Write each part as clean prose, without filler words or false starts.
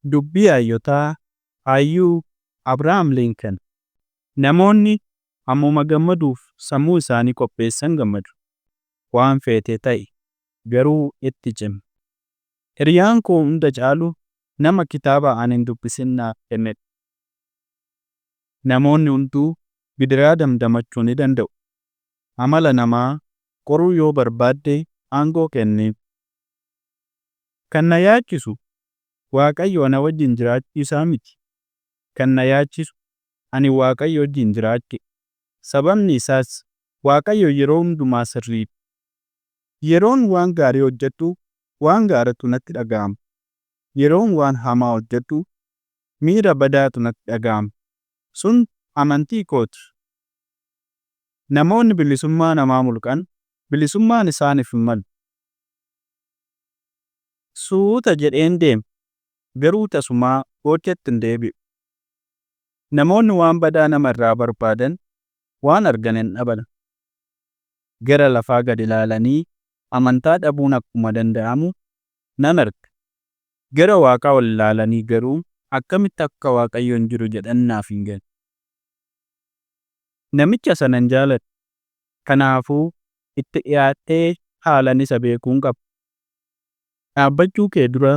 Dubbii Hayyotaa, Hayyuu, Abraham Lincoln. Namoonni hammuma gammaduuf sammuu isaanii qopheessan gammadu. Waan feete ta'i, garuu itti cimi. Hiriyaan koo hunda caalu nama kitaaba ani hin dubbisin naaf kennedha. Namoonni hunduu gidiraa damdamachuu ni danda'u. Amala namaa qoruu yoo barbaadde aangoo kenniif. Kan na yaachisu Waaqayyo ana wajjin jiraachuu isaa miti. Kan na yaachisu ani Waaqayyo wajjin jiraachuudha. Sababni isaas Waaqayyo yeroo hundumaa sirriidha. Yeroon waan gaarii hojjedhu waan gaariitu natti dhaga'ama. Yeroon waan hamaa hojjedhu miira badaatu natti dhaga'ama. Sun amantii kooti. Namoonni bilisummaa namaa mulqan bilisummaan isaaniif hin malu. Suuta jedheen deema, garuu tasumaa booddeetti hin deebi'u. Namoonni waan badaa nama irraa barbaadan waan argan hin dhaban. Gara lafaa gad ilaalanii amantaa dhabuun akkuma danda'amu nan arga. Gara waaqaa ol ilaalanii garuu akkamitti akka Waaqayyo hin jiru jedhan naaf hin galu. Namicha sanan jaaladha, kanaafuu itti dhiyaadhee haalan isa beekuun qaba. Dhaabbachuu kee dura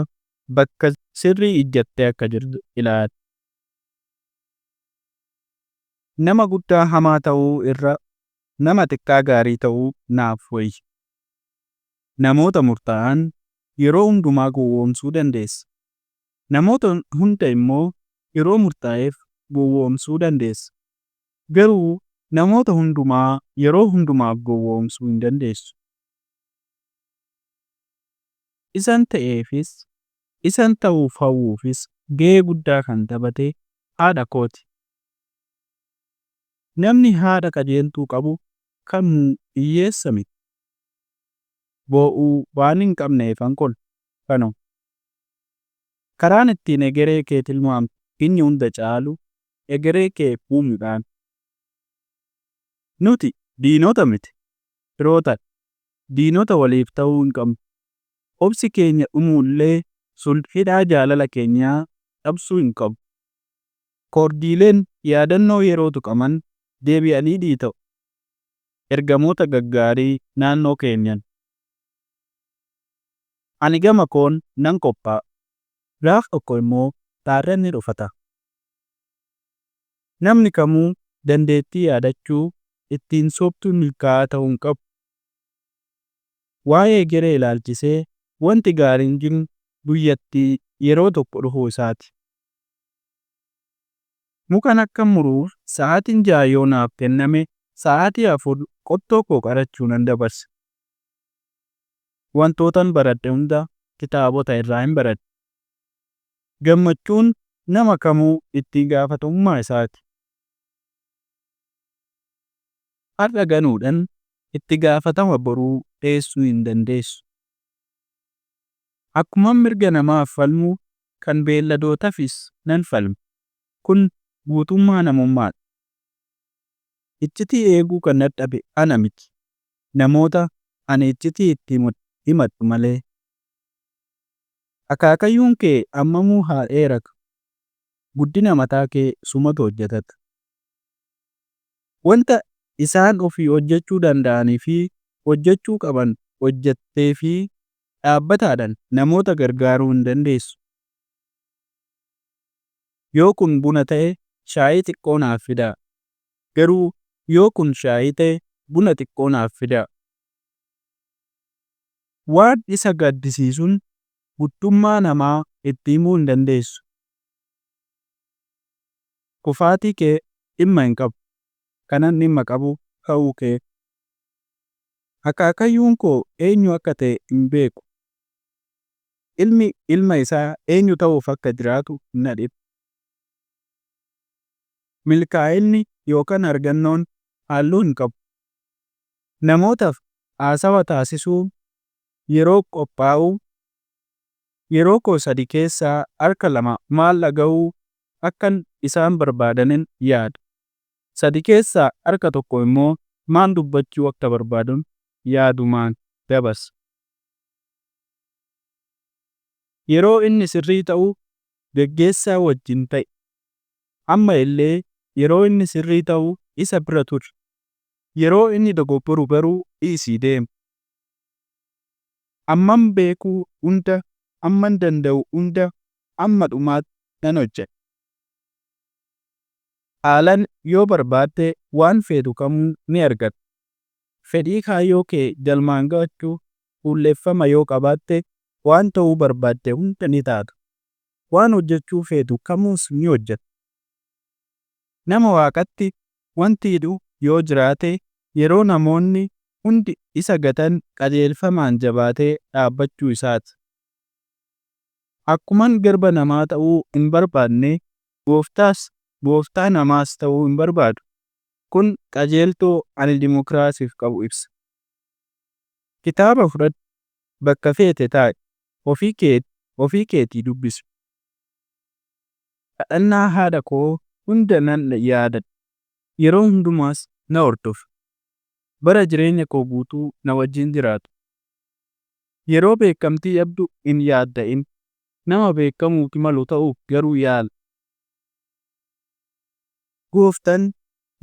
bakka sirrii ijjattee akka jirtu ilaali. Nama guddaa hamaa ta'uu irra nama xiqqaa gaarii ta'uu naaf wayya. Namoota murtaa'an yeroo hundumaa gowwoomsuu dandeessa. Namoota hunda immoo yeroo murtaa'eef gowwoomsuu dandeessa. Garuu namoota hundumaa yeroo hundumaaf gowwoomsuu hin dandeessu. Isan ta'eefis, isan ta'uuf hawwuufis gahee guddaa kan taphate haadha kooti. Namni haadha qajeeltuu qabu kamuu hiyyeessa miti. Boo'u waan hin qabneefan kolfa. Kanuma. Karaan ittiin egeree kee tilmaamtu inni hunda caalu egeree kee uumuudhaani. Nuti diinota miti, firootadha. Diinota waliif ta'uu hin qabnu. Obsi keenya dhumu illee sun hidhaa jaalala keenyaa cabsuu hin qabu. Koordiileen yaadannoo yeroo tuqaman deebi'anii dhiita'u. Ergamoota gaggaarii naannoo keenyan. Ani gama koon nan qophaa'a. Gaaf tokko immoo Taarren ni dhufa ta'a. Namni kamuu dandeettii yaadachuu ittiin sobtuu milkaa'aa ta'uu hin qabu. Waa'ee egeree ilaalchisee wanti gaariin jiru guyyattii yeroo tokko dhufuu isaati. Mukan akkan muruuf sa'aatiin 6 yoo naaf kenname sa'aatii 4 qottoo koo qarachuunan dabarsa. Wantootan baradhe hunda kitaabota irraahin baradhe. Gammachuun nama kamuu itti gaafatamummaa isaati. Har'a ganuudhan itti gaafatama boruu dheessuu hin dandeessu. Akkuman mirga namaaf falmu kan beelladootafis nan falma. Kun guutummaa namummaadha. Iccitii eeguu kan dadhabe ana miti, namoota ani iccitii itti himadhu malee. Akaakayyuun kee hammamuu haa dheeratu, guddina mataa kee sumatu hojjetata. Wanta isaan ofii hojjechuu danda'anii fi hojjechuu qaban hojjetteefii dhaabbataadhaan namoota gargaaruu hin dandeessu. Yoo kun buna ta'e shaayii xiqqoo naaf fidaa. Garuu yoo kun shaayii ta'e buna xiqqoo naaf fidaa. Waan isa gaddisiisun guddummaa namaa itti himuu hin dandeessu. Kufaatii kee dhimma hin qabu. Kanan dhimma qabu ka'uu kee. Akaakayyuun koo eenyu akka ta'e hin beeku. Ilmi ilma isaa eenyu ta'uuf akka jiraatu na dhiba. Milkaa'inni yookan argannoon halluu hin qabu. Namootaaf haasawa taasisuu yeroo qophaa'u yeroo koo sadi keessaa harka lama maal dhaga'uu akkan isaan barbaadanin yaada. Sadi keessaa harka tokko immoo maal dubbachuu akka barbaadun yaadumaan dabarsa. Yeroo inni sirrii ta'u Geggeessaa wajjin ta'i. Amma illee yeroo inni sirrii ta'u isa bira turi. Yeroo inni dogoggoru garuu dhiisii deemi. Amman beeku hunda, amman danda'u hunda hamma dhumaatti nan hojjedha. Haalan yoo barbaadde waan feetu kamuu ni argatta. Fedhii kaayyoo kee galmaan gahachuuf fuulleffama yoo qabaatte waan ta'uu barbaadde hunda ni taata. Waan hojjechuu feetu kamuus ni hojjetta. Nama Waaqatti wanti hidhu yoo jiraate yeroo namoonni hundi isa gatan qajeelfamaan jabaatee dhaabbachuu isaati. Akkuman garba namaa ta'uu hin barbaadne, gooftaas gooftaa namaas ta'uu hin barbaadu. Kun qajeeltoo ani dimokiraasiif qabu ibsa. Kitaaba fudhadhu, bakka feete taa'i, ofii keetii dubbisi. Kadhannaa haadha koo hunda nan yaadadha, yeroo hundumaas na hordofu. Bara jireenya koo guutuu na wajjin jiraatu. Yeroo beekamtii dhabdu hin yaadda'in. Nama beekamuufi malu ta'uuf garuu yaali. Gooftan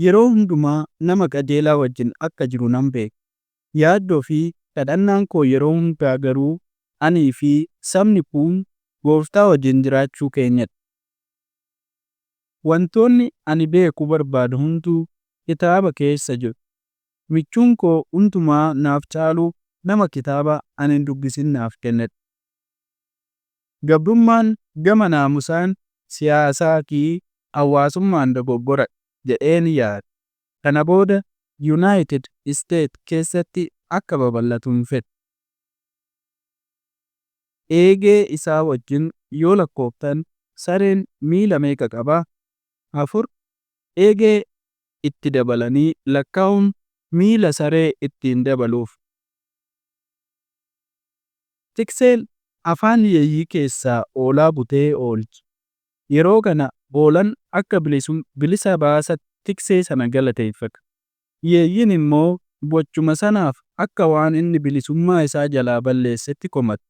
yeroo hundumaa nama qajeelaa wajjin akka jiru nan beeka. Yaaddoo fi kadhannaan koo yeroo hundaa garuu anii fi sabni kun Gooftaa wajjin jiraachuu keenyadha. Wantoonni ani beekuu barbaadu hunduu kitaaba keessa jiru. Michuun koo hundumaa naaf caalu nama kitaaba ani hin dubbisin naaf kennedha. Gabrummaan gama naamusaan, siyaasaa fi hawaasummaan dogoggoradha jedheen yaada. Kana booda Yunaayitid Isteet keessatti akka babal'atu hin fedhu. Eegee isaa wajjin yoo lakkooftan sareen miila meeqa qaba? 4 Eegee itti dabalanii lakkaa'uun miila saree ittiin dabaluuf. Tikseen afaan yeeyyii keessaa hoolaa butee oolcha. Yeroo kana hoolan akka bilisa baasa tiksee sana galateeffata. Yeeyyiin immoo gochuma sanaaf akka waan inni bilisummaa isaa jalaa balleessetti komata.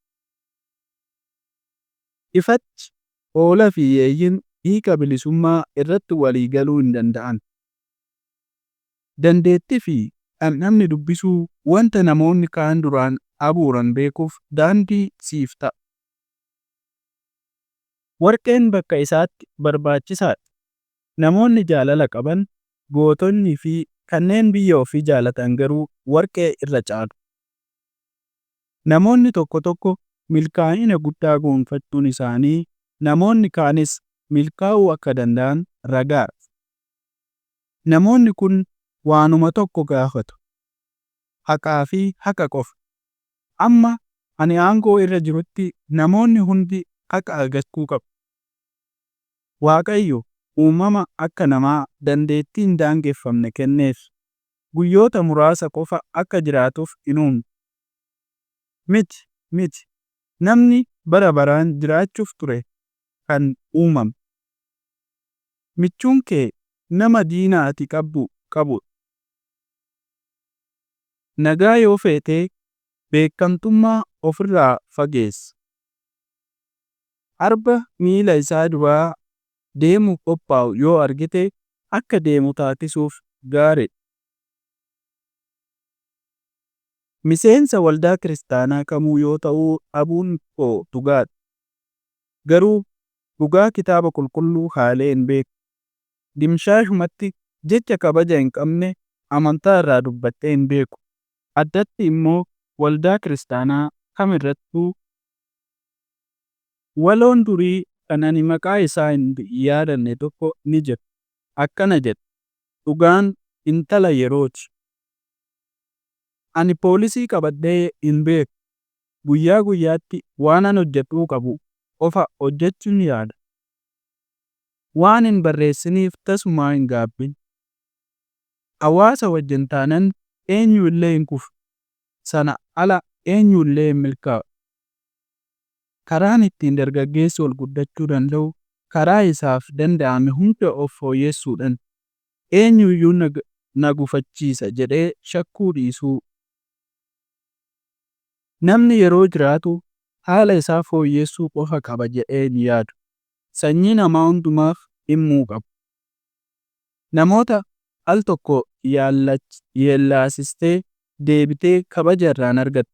Ifatti, hoolaa fi yeeyyiin hiika bilisummaa irratti walii galuu hin danda'an. Dandeettii fi dhandhamni dubbisuu wanta namoonni kaan duraan abuuran beekuuf daandii siif ta'a. Warqeen bakka isaatti barbaachisaa dha. Namoonni jaalala qaban, gootonni fi kanneen biyya ofii jaalatan garuu warqee irra caalu. Namoonni tokko tokko milkaa'ina guddaa gonfachuun isaanii namoonni kaanis milkaa'uu akka danda'an ragaa dha. Namoonni kun waanuma tokko gaafatu, haqaa fi haqa qofa. Amma ani aangoo irra jirutti namoonni hundi haqa argachuu qabu. Waaqayyo uumama akka namaa dandeettii hin daangeffamne kenneef. Guyyoota muraasa qofa akka jiraatuuf hin uumne. Miti, miti, namni bara baraan jiraachuuf ture kan uumame. Michuun kee nama diina ati qabdu qabudha. Nagaa yoo feete beekamtummaa ofirraa fageessi. Arba miila isaa duraa deemuuf qophaa'u yoo argite akka deemu taasisuuf gaariidha. Miseensa waldaa kiristaanaa kamuu yoo ta'uu dhabuun koo dhugaadha. Garuu dhugaa kitaaba qulqulluu haalee hin beeku. Dimshaashumatti jecha kabaja hin qabne amantaa irraa dubbadhee hin beeku. Addatti immoo waldaa kiristaanaa kam irrattuu. Waloon durii kan ani maqaa isaa hin yaadanne tokko ni jira. Akkana jedha, Dhugaan intala yerooti. Ani poolisii qabadhee hin beeku. Guyyaa guyyaatti waanan hojjedhuu qabu qofa hojjechuun yaala. Waan hin barreessiniif tasumaa hin gaabbin. Hawaasa wajjin taanan eenyu illee hin kufu, sana ala eenyu illee hin milkaa'u. Karaan ittiin dargaggeessi ol guddachuu danda'u karaa isaaf danda'ame hunda of fooyyessuudhani. Eenyu iyyuu na gufachiisa jedhee shakkuu dhiisuu. Namni yeroo jiraatu haala isaa fooyyessuu qofa qaba jedhee hin yaadu. Sanyii namaa hundumaaf dhimmuu qabu. Namoota al tokko yeellaasistee deebitee kabaja irraa hin argattu.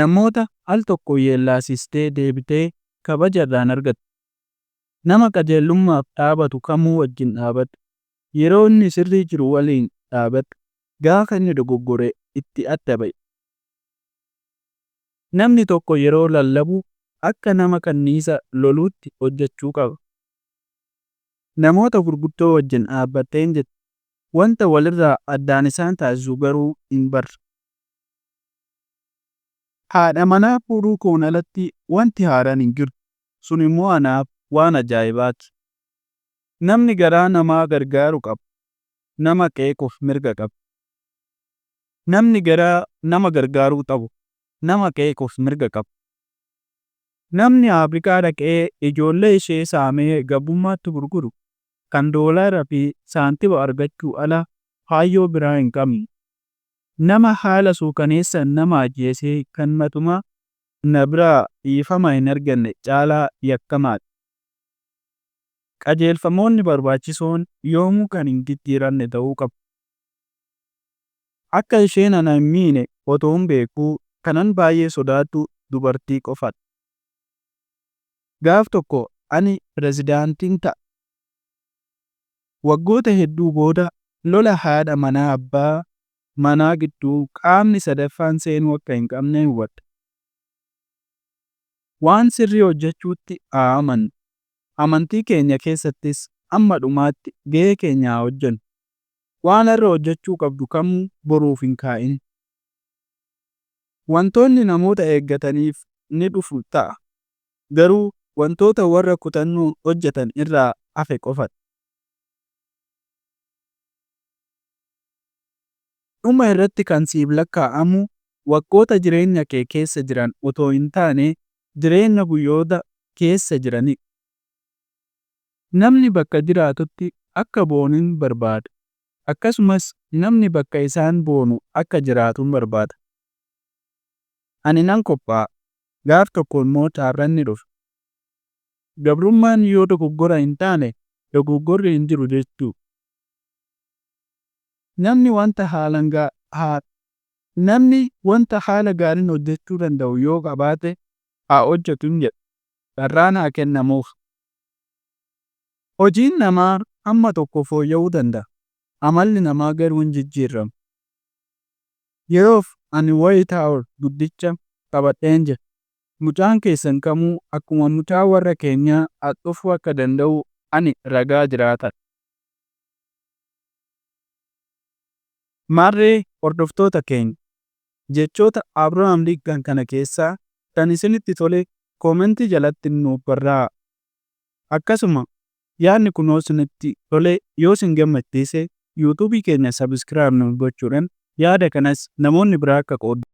Namoota al tokko yeellaasistee deebitee kabaja irraa hin argattu. Nama qajeelummaaf dhaabatu kamuu wajjin dhaabadhu. Yeroo inni sirrii jiru waliin dhaabadhu. Gaafa inni dogoggore itti adda ba'i. Namni tokko yeroo lallabu akka nama kanniisa loluutti hojjechuu qaba. Namoota gurguddoo wajjin dhaabbatteen jette. Wanta walirraa addaan isaan taasisu garuu hin barre. Haadha manaa fuudhuu koon alatti wanti haaraan hin jiru. Sun immoo anaaf waan ajaa'ibaati. Namni garaa nama gargaaru qabu, nama qeequuf mirga qaba. Namni garaa nama gargaaruu qabu, nama qeequuf mirga qaba. Namni Afrikaa dhaqee ijoollee ishee saamee garbummaatti gurguru, kan doolaara fi saantima argachuu ala kaayyoo biraa hin qabne, nama haala suukaneessaan nama ajjeese kan matumaa na biraa dhiifama hin arganne caalaa yakkamaadha. Qajeelfamoonni barbaachisoon yoomuu kan hin jijjiiramne ta'uu qabu. Akka isheen ana hin miine otoon beekuu kanan baay'ee sodaadhu dubartii qofadha. Gaaf tokko ani pirezidaantiin ta'a. Waggoota hedduu booda lola haadha manaa abbaa manaa gidduu qaamni sadaffaan seenuu akka hin qabnen hubadhe. Waan sirrii hojjechuutti haa amannu. Amantii keenya keessattis hamma dhumaatti gahee keenya haa hojjennu. Waan har'a hojjechuu qabdu kamuu boruuf hin kaa'in. Wantoonni namoota eeggataniif ni dhufu ta'a, garuu wantoota warra kutannoon hojjetan irraa hafe qofadha. Dhuma irratti kan siif lakkaa'amu waggoota jireenya kee keessa jiran otoo hin taane jireenya guyyoota keessa jiranidha. Namni bakka jiraatutti akka boonun barbaada. Akkasumas namni bakka isaan boonu akka jiraatun barbaada. Ani nan qophaa'a. Gaaf tokko immoo carran ni dhufa. Gabrummaan yoo dogoggora hin taane dogoggorri hin jiru jechuu. Namni wanta haalan Namni wanta haala gaarin hojjechuu danda'u yoo qabaate haa hojjetun jedha. Carraan haa kennamuuf. Hojiin namaa hamma tokko fooyya'uu danda'a, amalli namaa garuu hin jijjiirramu. Yeroof ani Wayit Haawus guddicha qabadheen jira. Mucaan keessan kamuu akkuma mucaa warra keenyaa as dhufuu akka danda'u ani ragaa jiraataadha. Maarree hordoftoota keenya, jechoota Abrahaam Linkan kana keessaa kan isinitti tole koomentii jalatti nuuf barraa'aa. Akkasuma yaadni kun yoo isinitti tole, yoo isin gammachiise YouTube keenya subscribe nuuf gochuudhan yaada kanas namoonni biraa akka qooddatan.